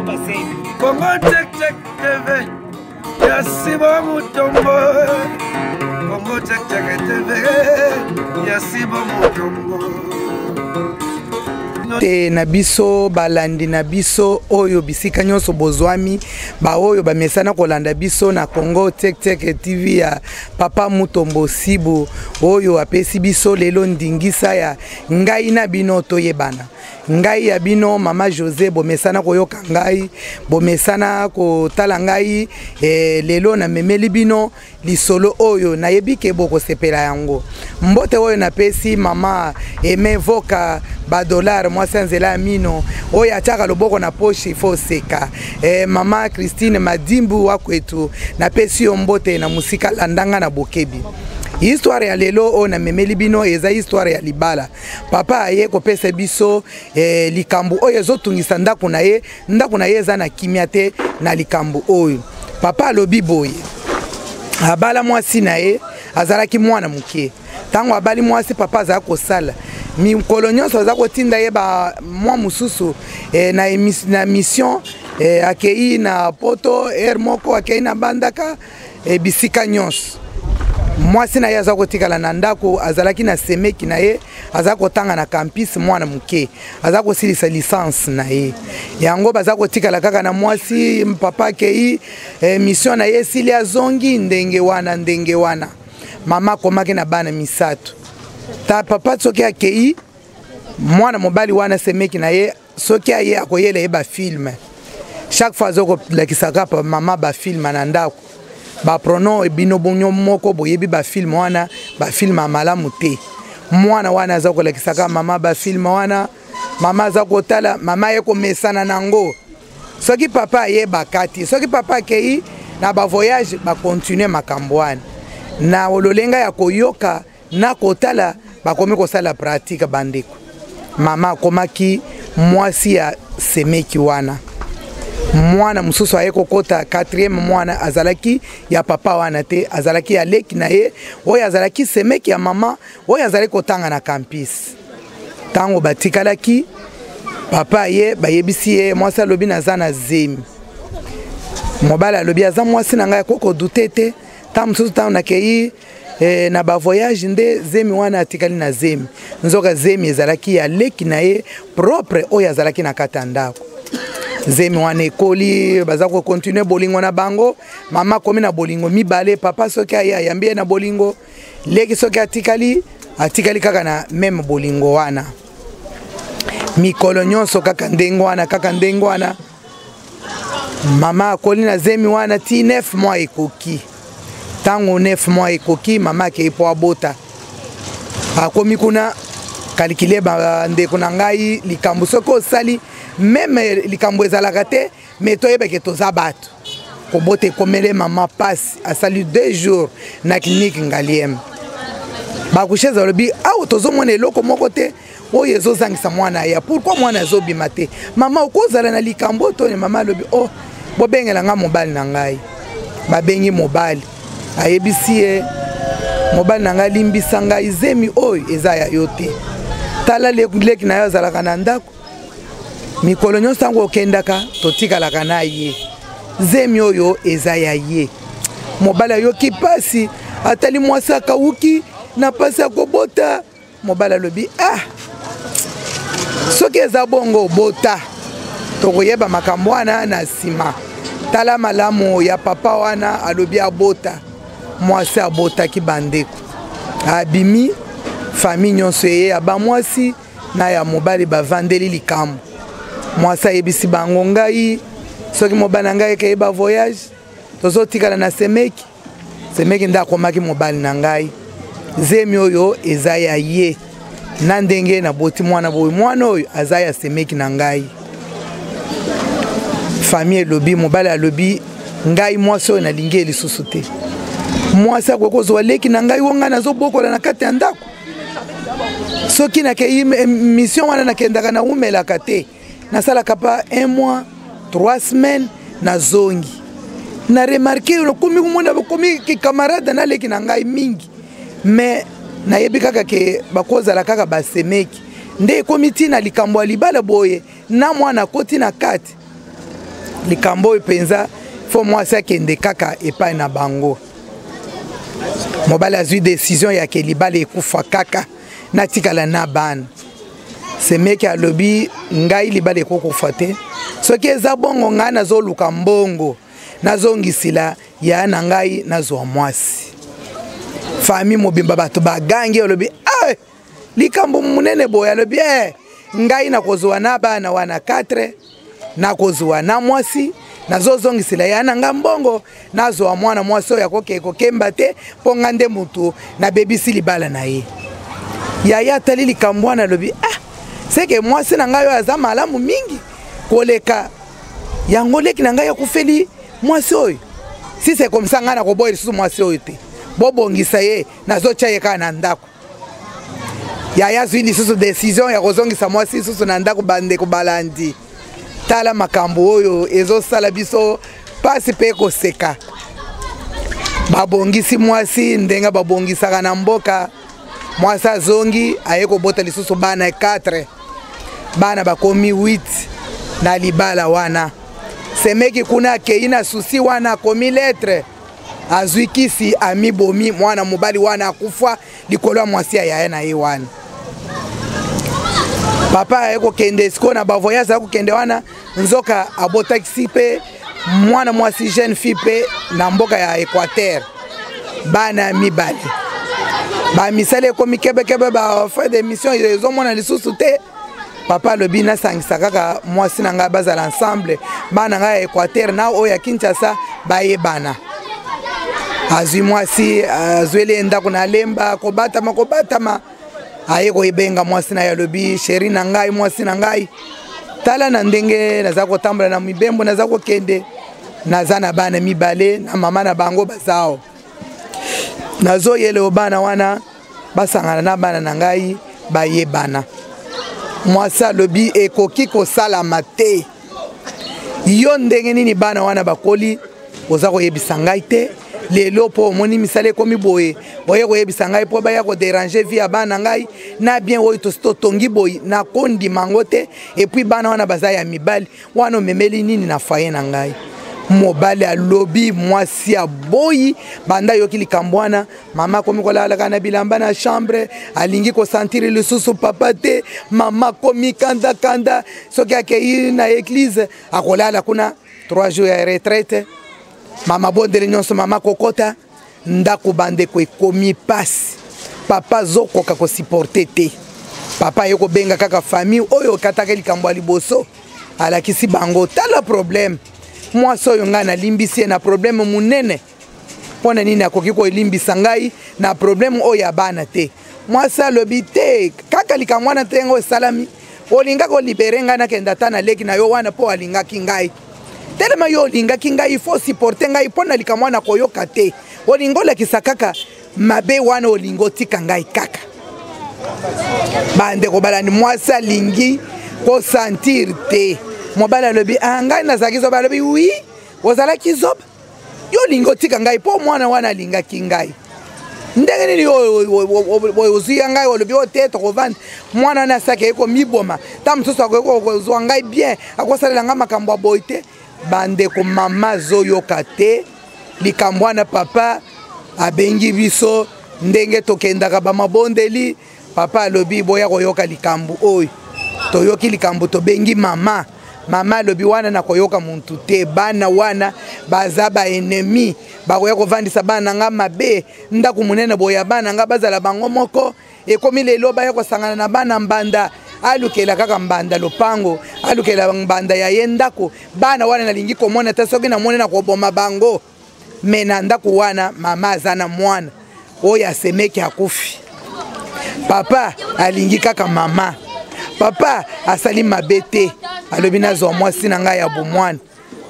Congo Check Check TV ya Sibo Mutombo. Congo Check Check TV ya Sibo Mutombo. Te na biso balandi na biso oyo bisika nyonso bozwami, baoyo bamesana kolanda biso na Congo Tek Tek TV ya Papa Mutombo Sibo, oyo apesi biso lelo ndingisa ya ngai na bino toyebana. Ngai ya bino Mama José, bomesana koyoka ngai, bomesana kotala ngai. Lelo namemeli bino lisolo oyo nayebi ke bokosepela yango. Mbote oyo napesi mama Aimé Voka ba dollar, mwasi ya nzela ya mino oyo atiaka loboko na poche ifo seka. Mama Christine Madimbu wa kwetu, napesi yo mbote na mosika, landanga na bokebi. Histoire ya lelo oyo namemeli bino eza histoire ya libala. Papa aye kopesa biso likambo oyo ezotungisa ndako na ye. Ndako na ye eza na kimia te na likambo oyo. Papa alobi boye, abala mwasi na ye, azalaki mwana moke. Ntango abali mwasi, papa azala kosala mikolo nyonso, aza kotinda ye ba mwa mosusu na mission, akei na poto air moko, akei na Bandaka, bisika nyonso. Mwasi na ye aza kotikala na ndako, azalaki na semeki na ye, aza kotanga na campus, mwana moke aza kosilisa licence na ye. Yango baza kotikala kaka na mwasi. Papa akei, mission na ye esili, azongi ndenge wana ndenge wana. Mama akomaki na bana misato. Ta papa soki akei, mwana mobali wana semeki na ye soki aye akoyela ye ba film. Chaque fois aza kolakisa kaka mama ba film na ndako, ba pronom bino bonyo moko boyebi ba film wana, ba film ya malamu te. Mwana wana aza kolakisa kaka mama ba film wana, mama aza kotala, mama aye komesana nango. Soki papa ayebaka te, soki papa akei na ba voyage, ba continue makambo wana na ololenga ya koyoka na kotala, bakomi kosala pratique. Bandeko, mama akomaki mwasi ya semeki wana. Mwana mosusu aye kokota, 4e mwana, azalaki ya papa wana te, azalaki ya leki na ye oyo azalaki semeki ya mama oyo azalaki kotanga na campus. Ntango batikalaki, papa ye bayebisi ye, mwasi alobi naza na zemi. Mobali alobi aza mwasi na ngai, akoki kodute te. Ntango mosusu ntango nakei na ba voyage nde zemi wana atikali na zemi. Nzoka zemi ezalaki ya leki na ye propre oyo azalaki na kati ya ndako. Zemi wana ekoli, baza kokontinue bolingo na bango. Mama akomi na bolingo mibale, papa soki aye ayambi ye na bolingo, leki soki atikali, atikali kaka na meme bolingo wana. Mikolo nyonso kaka ndenge wana, kaka ndenge wana. Mama akoli na zemi wana ti 9 mois ekoki. Ntango 9 mois ekoki, mama akei po abota. Akomi kuna, kalkile bandeko na ngai, likambo soki osali meme likambo ezalaka te, me toyebeke toza bato. Kobota ekomele mama pasi, asali 2 jours na clinique Ngaliema. Bakushe alobi awa tozomona eloko moko te oyo ezozangisa mwana ya, pourquoi mwana azobima te? Mama okozala na likambo to ne? Mama alobi oh, bobengela nga mobali na ngai. Babengi mobali, ayebisi ye, mobali na ngai limbisa ngai, zemi oyo eza ya yo te. Tala leki na yo azalaka na ndako mikolo nyonso, ntango okendaka totikalaka na ye, zemi oyo eza ya ye. Mobali ayoki pasi, atali mwasi akawuki na pasi ya kobota. Mobali alobi ah, soki eza bongo bota, tokoyeba makambo wana na nsima. Tala malamu ya papa wana, alobi abota. Mwasi abotaki, bandeko, abimi, famille nyonso eye ya ba mwasi na ya mobali bavandeli likambo. Mwasi ayebisi bango, ngai soki mobali na ngai ekeyeba voyage, tozotikala na semeki. Semeki nde akomaki mobali na ngai, zemi oyo eza ya ye. Na ndenge naboti mwana boye, mwana oyo aza ya semeki na ngai. Famille elobi, mobali alobi ngai mwasi oyo nalingi ye lisusu te. Mwasi akoki kozwa leki na ngai oyo ngai nazobokola na kati ya ndako. Soki nakei mission wana nakendaka, nawumelaka te, nasalaka pa 1 mois 3 semaines, nazongi. Na remarke nakomi komona bakomi camarade na leki na ngai mingi, mais nayebi kaka ke bakozala kaka basemeki. Nde ekomi ntina likambo ya libala boye na mwana akoti na kati. Likambo oyo mpenza fo mwasi akende kaka epai na bango. Mobali azwi decision ya ke libala ekufa kaka, natikala na bana. Semeki alobi ngai libala ekokufa te, soki eza bongo ngai nazoluka mbongo nazongisila yaya na ngai nazwa mwasi. Famille mobimba bato bagangi, alobi eh, likambo monene boye. Alobi eh, ngai nakozwa na bana wana 4, nakozwa na mwasi, nazozongisela ya na nga mbongo, nazwa mwana mwasi oyo akokee kokemba te, mpo nga nde motu nabebisi libala na ye. Yaya atali likambo wana, alobi ah, seke mwasi na ngai oyo aza malamu mingi koleka yango leki na ngai akufeli mwasi oyo. Si c'est comme ça, ngai nakoboya lisusu mwasi oyo te, bobongisa ye, nazotya ye kaka na ndako. Yaya azwi lisusu decision ya kozongisa mwasi lisusu na ndako. Bandeko balandi, tala makambo oyo ezosala biso mpasi mpe koseka. Babongisi mwasi ndenge babongisaka na mboka. Mwasi azongi, aye kobota lisusu bana 4, bana bakomi 8 na libala wana. Semeki kuna akei na susi wana, akomi lettre, azwi kisi, amibomi. Mwana mobali wana akufa likolo ya mwasi ya yaya na ye wana. Papa aye kokende sikoyo na bavoyage, aye kokende wana, nzoka abotakisi mpe mwana mwasi, jeune fille mpe na mboka ya Équateur, bana mibale. Bamisala ekomi kebekebe, ba frais de mission ezomona lisusu te. Papa alobi nasangisa kaka mwasi na ngai, bazala ensemble, bana ngai ya Équateur na oyo ya Kinshasa bayebana. Azwi mwasi, azweli ye ndako na Lemba, kobatama kobatama. Aye koyebenga mwasi na ye, alobi sheri na ngai, mwasi na ngai, tala na ndenge naza kotambola na mibembo, naza kokende, naza na bana mibale na mama na bango bazao, nazoyela bana wana basangana na bana na ngai, bayebana. Mwasi alobi ekoki kosalama te. Yo ndenge nini bana wana bakoli, oza koyebisa ngai te? Lelo mpo omoni misala ekomi boye, oye koyebisa ngai mpo baya koderange vie ya bana ngai na bien oyo tosi totongi boye? Nakondima yango te. Epuis bana wana baza ya mibali wana, omemeli nini na foyer na ngai? Mobali alobi, mwasi aboyi. Banda ayoki likambo wana, mama akomi kolalaka na bilamba na chambre, alingi kosantire lisusu papa te. Mama akomi kandakanda, soki akei na eglize akolala kuna 3 jours ya retraite, mama bondeli nyonso, mama kokota ndako. Bandeko, ekomi pasi, papa azokoka kosupporte te. Papa aye kobenga kaka famille oyo okataka likambo ya liboso, alakisi bango: tala problème, mwasi oyo ngai nalimbisi ye na problème monene, mpo na nini akoki kolimbisa ngai na problème oyo ya bana te? Mwasi alobi te, kaka likambo wana te yango esalami, olingaki olibere ngai nakenda ata na leki na yo wana, mpo alingaki ngai telema. Yo olingaki ngai, faut supporte ngai mpo na likambo wana koyoka te. Olingi olakisa kaka mabe wana, olingi otika ngai kaka. Bandeko balandi, mwasi alingi kosentir te. Mobali alobi ah, ngai nazalaki zoba. Alobi wi, ozalaki zoba, yo olingi otika ngai mpo mwana wana alingaki ngai. Ndenge nini ozwi ya ngai, olobi oyo te, tokovanda, mwana wana asaki aye komiboma, ntango mosusu akoki kozwa ngai bien, akosalela ngai makambo ya boye te. Bandeko, mama azoyoka te likambo wana. Papa abengi biso ndenge tokendaka bamabondeli. Papa alobi boya koyoka likambo oyo. Toyoki likambo, tobengi mama. Mama alobi wana nakoyoka muntu te, bana wana baza baennemi, bakoya kovandisa bana nga mabe, ndako monene boya, bana nga bazala bango moko. Ekomi lelo baya kosangana na bana mbanda, alukela kaka mbanda lopango, alukela mbanda ya ye ndako. Bana wana nalingi komona te, soki namoni nakoboma bango. Me na ndako wana mama aza na mwana oyo asemeki akufi. Papa alingi kaka mama, papa asali mabe te, alobi nazwa mwasi na ngai ya bomwana.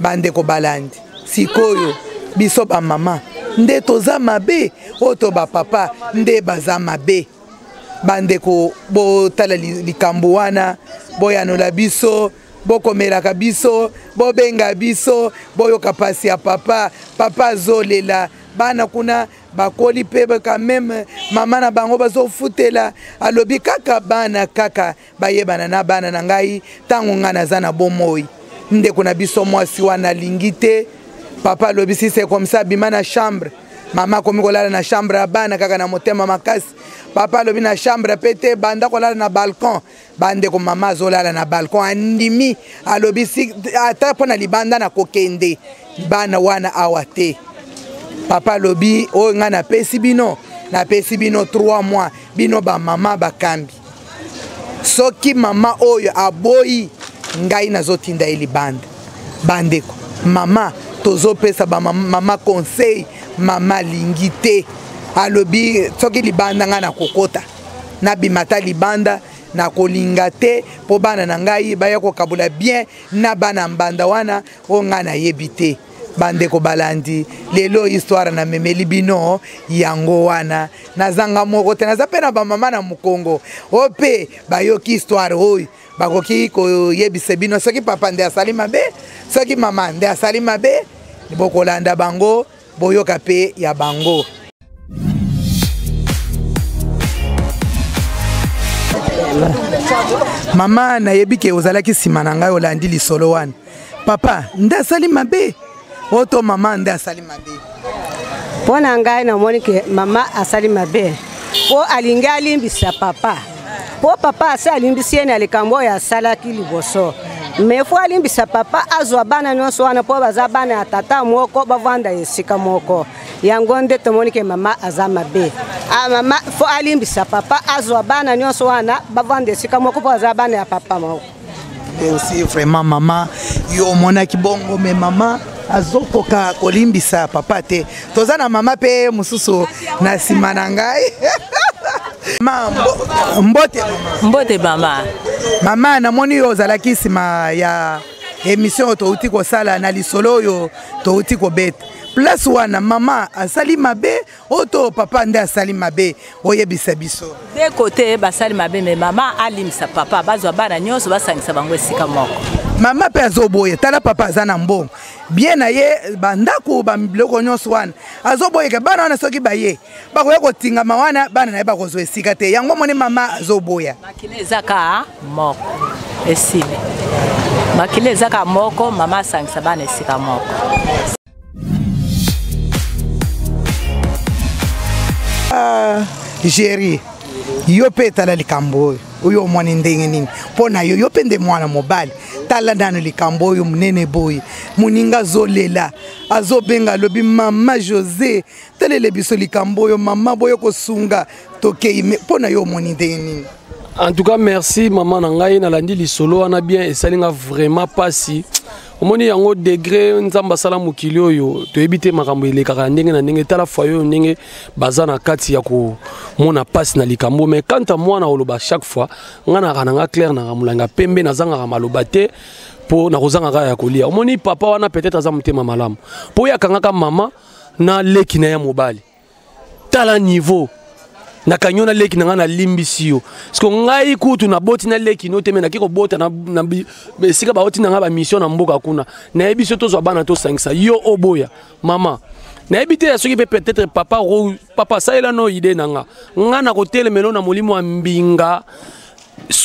Bandeko balandi, sikoyo biso bamama nde toza mabe, oyo to bapapa nde baza mabe? Bandeko, botala likambo wana, boyanola biso, bokomelaka biso, bobenga biso, boyoka pasi ya papa. Papa azolela, bana kuna bakoli mpe quand même mama na bango bazofutela. Alobi kaka bana kaka bayebana na bana na ngai ntango ngai naza na bomoi. Ndeko na biso mwasi wana alingi te. Papa alobi si c'est comme ça, bima na chambre. Mama akomi kolala na chambre ya bana kaka na motema makasi. Papa alobi na chambre pe te, banda kolala na balcon. Bandeko, mama azolala na balcon, andimi, alobi si ata mpo na libanda nakokende, bana wana awa te. Papa alobi oyo ngai napesi bino, napesi bino 3 mois, bino bamama bakambi. Soki mama oyo aboyi, ngai nazotinda ye libanda. Bandeko, mama tozopesa ba mama conseil, mama alingi te, alobi soki libanda ngai nakokota, nabima ta libanda, nakolinga te mpo bana na ngai baya kokabola bien na bana mbanda wana oyo ngai nayebi te. Bandeko balandi, lelo histoire namemeli bino yango wana. Nazanga moko te, naza mpe na bamama na mokongo oyo mpe bayoki histoire oyo, bakoki koyebisa bino soki papa nde asali mabe, soki mama nde asali mabe. Bokolanda bango, boyoka mpe ya bango. Mama, nayebi ke ozalaki nsima na ngai, olandi lisolo wana. Papa nde asali mabe oto mama nde asali mabe? Mpo na ngai, namoni ke mama asali mabe, mpo alingi alimbisa papa, mpo papa asi alimbisi ye na likambo oyo asalaki liboso. Mais faut alimbisa papa, azwa bana nyonso wana, mpo baza bana ya tata moko, bavanda esika moko. Yango nde tomoni ke mama aza mabe. Ah, mama faut alimbisa papa, azwa bana nyonso wana, bavanda esika moko, mpo aza bana ya papa moko. Merci vraiment mama, yo omonaki bongo, mais mama azokoka kolimbisa papa te. Toza na mama mpe mosusu na nsima na ngai. Ma, mbote. Mbote mama. Mama, namoni yo ozalaki nsima ya émission oyo touti kosala, na lisolo oyo touti kobeta. Place wana mama asali mabe oyo to papa nde asali mabe? Oyebisa biso. De côté basali mabe, mais mama alimbisa papa, bazwa bana nyonso, basangisa bango esika moko. Mama mpe azoboya. Tala, papa aza na mbongo bien na ye, bandako, babiloko nyonso wana, azoboyeka bana wana soki baye bakoya kotingama wana, bana na ye bakozwa esika te. Yango moni mama azoboya. Makila eza ka moko, esili. Makila eza ka moko, mama asangisa bana esika moko. Ah, Géri, yo mpe tala likambo oyo, oyo omoni ndenge nini mpo na yo? Yo mpe nde mwana mobali, tala nano likambo oyo monene boye. Moninga azolela, azobenga, alobi mama José, talele biso likambo oyo, mama boyo kosunga tokei. Mpo na yo omoni ndenge nini? En tout cas merci mama na ngai, nalandi lisolo wana bien, esali nga vraiment pasi. Omoni yango degré Nzambe asala mokili oyo, toyebi te makambo elekaka ya ndenge na ndenge. Tala foyer oyo ndenge baza na kati ya komona pasi na likambo. Mais quant à moi, oloba chaque fois nga naka na nga clair, naka molanga pembe, nazangaka maloba te mpo nakozanga kaka ya kolia. Omoni papa wana peut-être aza motema malamu, mpo oyo akangaka mama na leki na ya mobali. Tala niveau nakangi yo na leki na ngai, nalimbisi yo, parce que ngai kutu naboti na leki no te, mais naki kobota na esika baoti na ngai bamission na mboka kuna. Nayebi so tozwa bana tosangisa yo, oboya. Mama, nayebi te ya soki mpe peut-être papa, papa asalela no idée na nga. Ngai na kotelemelo na molimo ya mbinga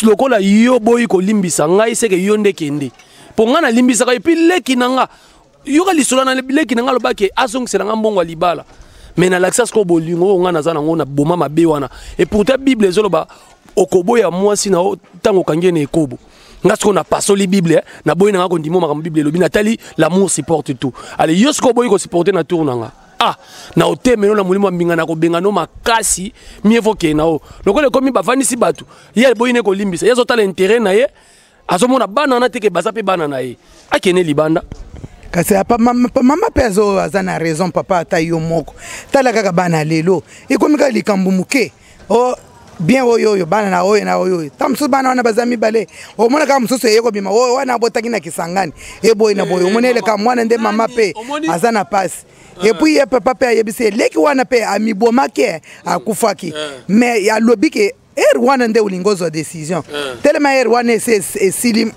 lokola yo boyi kolimbisa ngai, seke yo nde kende, mpo ngai nalimbisaka. Et puis leki na nga, yoka lisolo na leki na nga, alobaki azongisela nga mbongo ya libala, mais nalakisa sikoyo bolingo oyo ngai naza nango na boma mabe wana. Et pourtant Bible ezoloba okoboya mwasi na yo ntango okangi ye na ekobo. Nga sikoyo napasoli Bible, eh, naboyi na nga kondima makambo Bible elobi. Natali l'amour supporte tout. Ale yo sikoyo oboyi kosupporte na tour na nga. Ah, na otemelo na molimo ya mbinga, na kobenga no makasi, mieux vaut ke na o lokola ekomi bavandisi bato, ye aboyi ne kolimbisa, ye azotala intérêt na ye, azomona bana wana teke baza mpe bana na ye, akende libanda. Kasi mama mpe aza na raison. Papa, ata yo moko, tala kaka bana lelo, ekomi kaka likambo moke o bien oyo oyo bana na oyo na oyo oyo. Ta mosusu bana wana baza mibale, omona kaka mosusu eye kobima oyo wana abotaki na Kisangani, eboye na boye. Omoni eleka mwana nde mama mpe aza na pasi. Et puis ye papa mpe ayebisi eleki wana mpe amibomaki, akufaki. Mais alobi ke heure wana nde olingi ozwa décision telema, heure wana esi esili,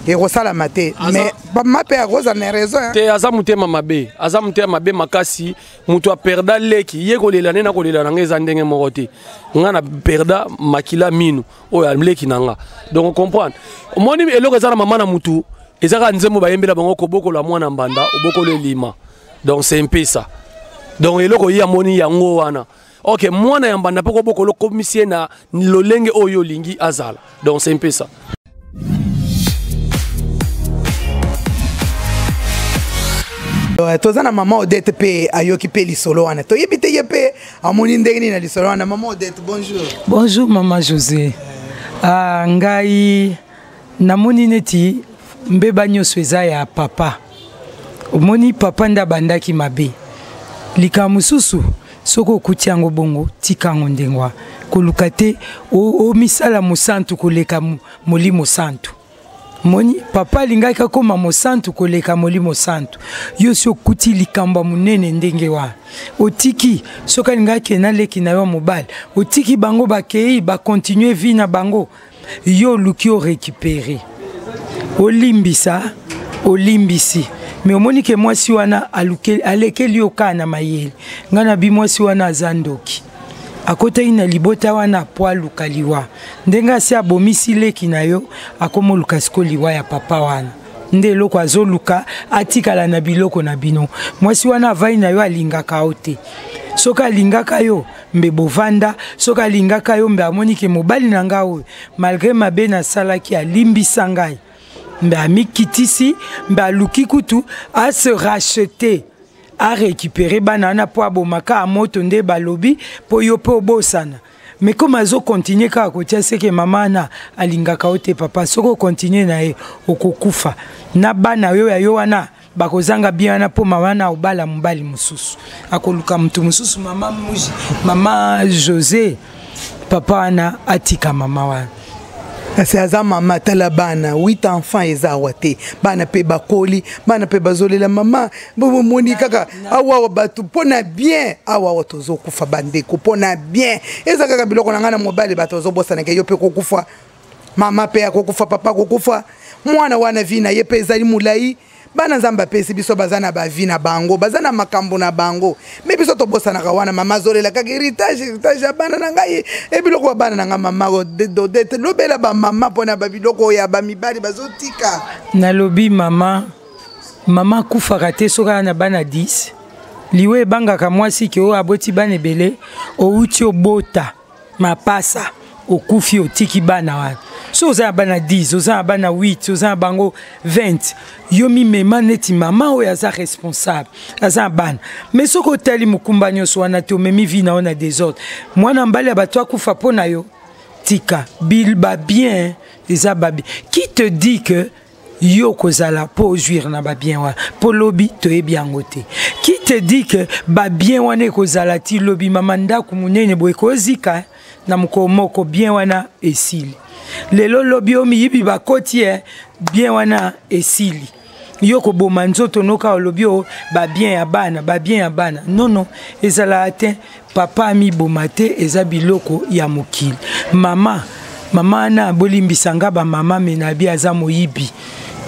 ekosalama te. Mais mama mpe akozala na raison. Te, aza motema mabe, aza motema mabe makasi. Moto aperda leki ye, kolela nde na kolela na ngai eza ndenge moko te. Ngai na perda makila minu oyo aleki na nga, donc comprendre. Omoni eloko eza na mama na mutu. Eza kaka nzembo bayembela bango kobokola mwana mbanda obokolo elima. Donc c'est un peu ça. Donc eloko ye amoni yango wana. Ok, mwana ya mbanda mpe kobokola okomisi ye na lolenge oyo olingi azala. Donc c'est un peu ça. Toza na mama Odette mpe ayoki mpe lisolo wana, toyebi te ye mpe amoni ndenge nini na lisolo wana. Mama Odette, bonjour. Bonjour mama José. Ah, ngai namoni neti mbeba nyonso eza ya papa. Omoni papa nde abandaki mabe. Likambo mosusu soki okuti yango bongo, tika yango ndenge wana, koluka te omisala mosantu koleka molimo santu. Moni papa alingaki akoma mosantu koleka molimo santu. Yo si okuti likambo ya monene ndenge wana, otiki. Soki alingaki akende na leki na yo mobali, otiki bango bakei bakontinue vie na bango, yo oluki orécupere, olimbisa, olimbisi. Me omoni ke mwasi wana alekeli yo kaka na mayele. Ngai na bi mwasi wana aza ndoki, akotaki na libota wana po aluka liwa. Ndenge asi abomisi leki na yo, akomoluka siko liwa ya papa wana. Nde eloko azoluka, atikala na biloko na bino. Mwasi wana avai na yo, alingaka yo te. Soki alingaka yo mbe bovanda, soki alingaka yo mbe amoni ke mobali na ngai oyo malgré mabe nasalaki alimbisa ngai, mbe amikitisi, mbe aluki kutu ase racheter, arécupérer bana wana mpo abomaka ya moto nde balobi mpo yo mpe obosana. Mais comme azokontinue kaka kotia, seke mama wana alingaka yo te. Papa, soki okontinue na ye, okokufa na bana yo ya yo wana, bakozanga bien wana, mpo mama wana obala mobali mosusu, akoluka motu mosusu. Mama Muji, mama José, papa wana atika mama wana. Kasi aza mama, tala bana 8 enfants eza awa te. Bana mpe bakoli, bana mpe bazolela mama. Bomoni kaka awawa bato mpo na bien, awawa tozokufa bandeko mpo na bien. Eza kaka biloko na ngai na mobali, bato bazobosanaka. Yo mpe kokufa, mama mpe akokufa, papa akokufa, mwana wana vi na ye mpe ezali molai. Bana Nzambe apesi biso baza na bavi na bango, baza na makambo na bango, me biso tobosanaka wana. Mama azolela kaka héritage, héritage ya bana na ngai, e biloko ya bana na ngai. Mama Odette, lobela bamama mpona babiloko ya bamibali bazotika. Nalobi mama, mama akufaka te soki aya na bana 10. Liwa ebangaka mwasi ke oyo aboti bana ebele. Outi obota mapasa, okufi, otiki bana wana. So oza na bana 10, oza na bana 8, oza na bango 20, yo mimema neti mama oyo aza responsable, aza na bana. Mais soki otali mokumba nyonso wana te, omemi vie na yo na désordre. Mwana mbali ya bato akufa mpo na yo. Tika babien, eza babien. Qui te dit que yo kozala mpo ojouir na babien wana mpo lobi? Toyebi yango te. Qui te dit que babien wana ekozala ti lobi? Mama, ndako monene boye ekozika na mokolo moko, bien wana esili. Lelo lobi oyo miyibi bakoti, e bien wana esili. Yo koboma nzoto noka olobi oyo babien ya bana, babien ya bana. Non, non, ezalaka te. Papa amiboma te, eza biloko ya mokili. Mama, mama wana, bolimbisa nga bamama, me nabi aza moyibi,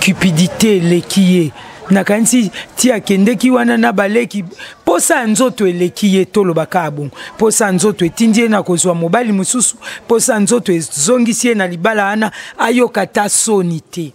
cupidité eleki ye. Nakanisi ti akendeki wana na baleki, posa ya nzoto eleki ye. Tolobaka ya bongo, posa ya nzoto etindi ye na kozwa mobali mosusu, posa ya nzoto ezongisi ye na libala wana. Ayoka ta soni te.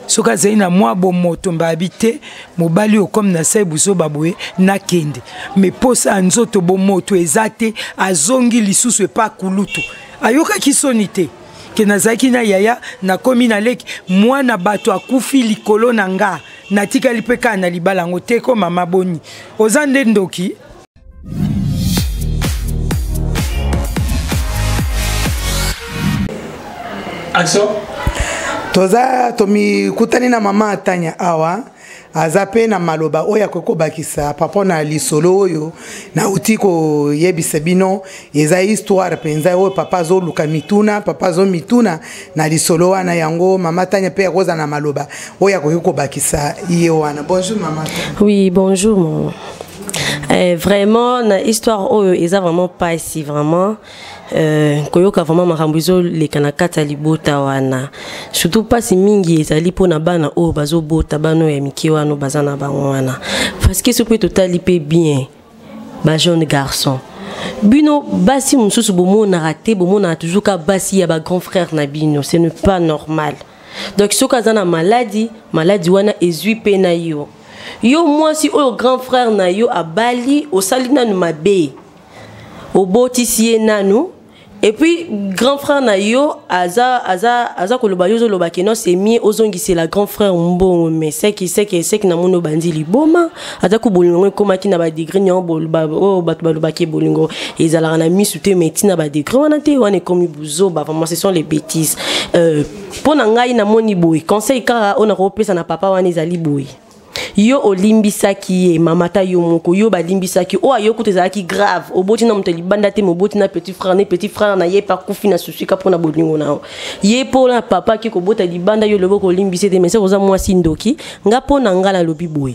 Soki azali na mwa bomoto, mbabi te mobali oyo komi na sai buzoba boye, nakende. Me posa ya nzoto, bomoto eza te. Azongi lisusu epa kulutu, ayokaki soni te ke nazalaki na yaya, nakomi na leki. Mwana bato akufi likolo na nga, natikali mpe kaka na libala yango te. Ko mama, boni oza nde ndoki. Action. Toza tomikutani na mama Atanya awa, aza mpe na maloba oyo akoki kobakisa papa na lisolo oyo nauti koyebisa bino. Eza histoire mpenza oyo papa azoluka mituna, papa azomituna na lisolo wana yango. Mama Tanya mpe akozala na maloba oyo akoki kobakisa ye wana. Bonjour mama. Oui, bonjour maman. Vraiment na histoire oyo eza vraiment pasi, vraiment koyoka vraiment makambo ezoleka na kati ya libota wana. Surtout mpasi mingi ezali mpona bana oyo bazobota, bana oyo ya mike wana baza na bango wana, parce que soki mpe totali mpe bien, bajeune garçon, bino basi mosusu bomonaka te, bomonaka toujours ka basi ya bagrand frère na bino. Ce n'est pas normal. Donc soki aza na maladi, maladi wana ezwi mpe na yo. Yo mwasi oyo grand frère na yo abali, osali nanu mabe, obotisi ye nanu, et puis grand frère na yo aza aza aza koloba, yo ozoloba ke non, c'est mieux ozongisela grand frère mbongo. Mais seki namoni obandi liboma. Aza ko bolingo ekomaki na badegré nyango oyo bato balobaki bolingo ezalaka na misu te, mais ntina badegré wana te, wana ekomi buzoba. Vraiment, ce sont les bêtises. Mpo na ngai, namoni boye, conseil kaka oyo nakopesa na papa wana ezali boye: yo olimbisaki ye, mama ta yo moko, yo balimbisaki oyo ayo kuta ezalaki grave, oboti na moto ya libanda te, moboti na petit frère ne, petit frère na ye pakufi na susika mpona bolingo na yo ye, mpona papa aki kobota libanda, yo olobi kolimbisi te. Mais soki oza mwasi ndoki, nga mpo na nga nalobi boye: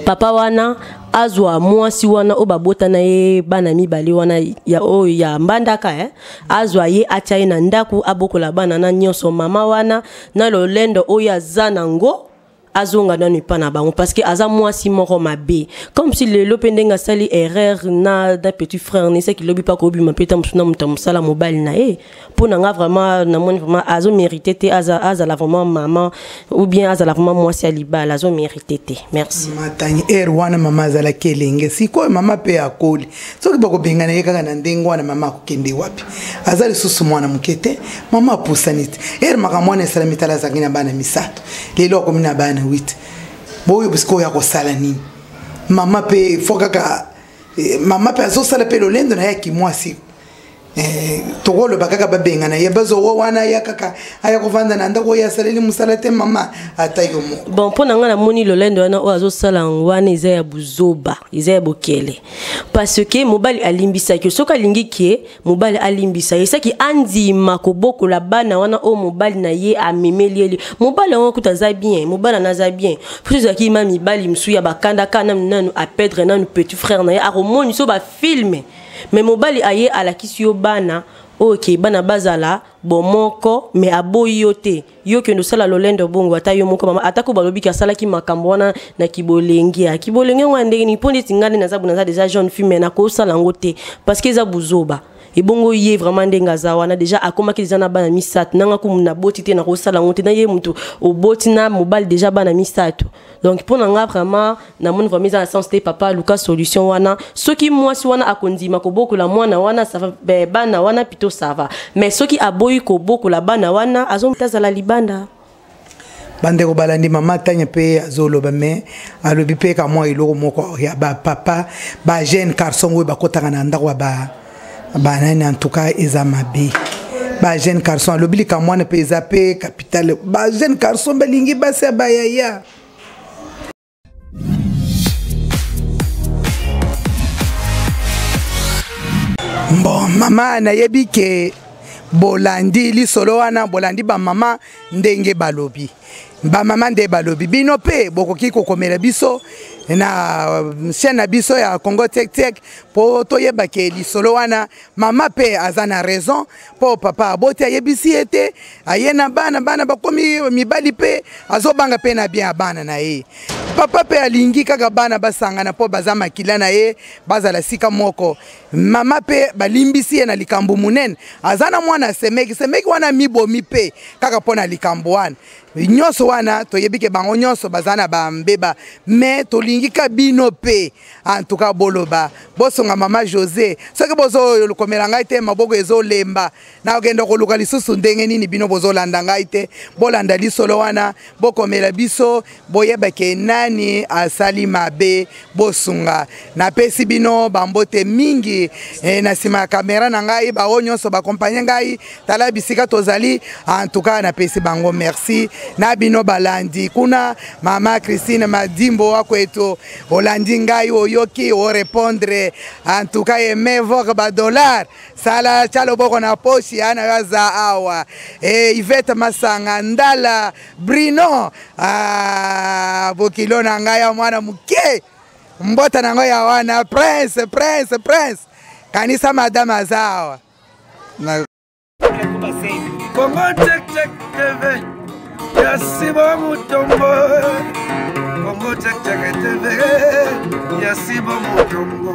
papa wana azwa mwasi wana oyo babota na ye bana mibale wana ya oyo ya mbandaka, eh? Azwa ye, atia ye na ndako, abokola bana na nyonso. Mama wana na lolendo oyo aza nango, azonga nano epa na bango, parce que aza mwasi moko mabe. Comme si lelo mpe ndenge asali erreur na petit frère ne, seki lobi mpe akobima mpe ta mosusu na moto ya mosala mobali na ye. Mpo na nga, vraiment, namoni vraiment azomérite te azala vraiment mama ou bien azala vraiment mwasi ya libala, azomérite te. Merci. Matangi ere wana mama azalaki elenge, sikoyo mama mpe akoli. Soki bakobengana ye kaka na ndenge wana, mama akokende wapi? Aza lisusu mwana moke te, mama apusani te. Ere makambo wana esalami, tala, azalaki na bana misato, lelo akomi na bana 8. Boyo sikoyo akosala nini? Mama mpe fo kaka mama mpe azosala mpe lolendo na ye akimwasi. Tokoloba kaka babengana ye, bazowo wana aya kaka aya kovanda na ndako oyo asaleli mosala te. Mama, ata yo moko. Bon, mpo na ngai, namoni lolendo wana oyo azosala yango wana eza ya buzoba, eza ya bokele, parce que mobali alimbisaki. Soki alingi ke mobali alimbisa ye, soki andima kobokola bana wana oyo mobali na ye amemeli eli, mobali yango kuta aza bien, mobali wana aza bien. Po ezalaki ma mibali mosusu ya bakandaka nanu nanu aperdre nanu petit frère na ye, akomoni so bafilme. Mais mobali aye, alakisi yo bana oyo ke bana bazala bomoko, mais aboyi yo te, yo kende osala lolendo bongo. Ata yo moko mama, atako balobiki asalaki makambo wana na kibolenge, ya kibolenge yango ya ndenge nini? Mpo neti ngai nde naza bo, naza déjà jeune fille, mais nakosala yango te, parce que eza buzoba. Ebongo ye vraiment ndenge aza wana, déjà akomaki déjà na bana misato, nanga kumu naboti te, nakosala yango te. Na ye motu oboti na mobali déjà bana misato. Donc mpo na nga, vraiment, namoni vraiment eza na sens te. Papa aluka solution wana. Soki mwasi wana akondima kobokola mwana wana, ça va, bana wana plutôt, ça va. Mais soki aboyi kobokola bana wana, azozala libanda. Bandeko balandi, mama Tanya mpe azoloba, me alobi mpe ka mwa eloko moko ya bapapa, bajeune garçon oyo bakɔtaka na ndako ya banani. En tout cas, eza mabe, bajeune garçon. Alobi likambo wana mpe eza mpe capitale, bajeune garçon balingi basi ya bayaya. Bon, mama, nayebi ke bolandi lisolo wana, bolandi bamama ndenge balobi, bamama nde balobi. Bino mpe bokoki kokomela biso na chaîne na biso ya Congo Tek Tek mpo toyeba ke lisolo wana, mama mpe aza na raison, mpo papa aboti, ayebisi ye te, aye na bana, bana bakomi mibali, mpe azobanga mpe na bien ya bana na ye. Papa mpe alingi kaka bana basangana mpo baza makila na ye, bazala sika moko. Mama mpe balimbisi ye na likambo monene, aza na mwana semeki, semeki wana mibomi mpe kaka mpo na likambo wana nyonso wana. Toyebi ke bango nyonso baza na bambeba, me tolingi ka bino mpe antuka boloba, bosonga mama José. Soki bozokomela ngai te, maboko ezolemba, nakokende koluka lisusu ndenge nini? Bino bozolanda ngai te, bolanda lisolo wana, bokomela biso, boyeba ke nani asali mabe, bosunga. Napesi bino bambote mingi. Na nsima ya kamera na ngai, bango nyonso bakompagne ngai, tala bisika tozali. Antuka napesi bango merci. Na bino balandi kuna, mama Christine Madimbo Akweto, olandi ngai, oyoki, orépondre. Antuka eme voke badollar, sala tya loboko na poshi ya na yo, aza awa. Ivete Masanga Ndala Brino, bokilo na ngai ya mwana moke, mbota nango ya wana, prince, prince, prince, kanisa madame aza awa na. Congo Check Check TV ya Sibo Mutombo, Congo Check Check TV ya Sibo Mutombo.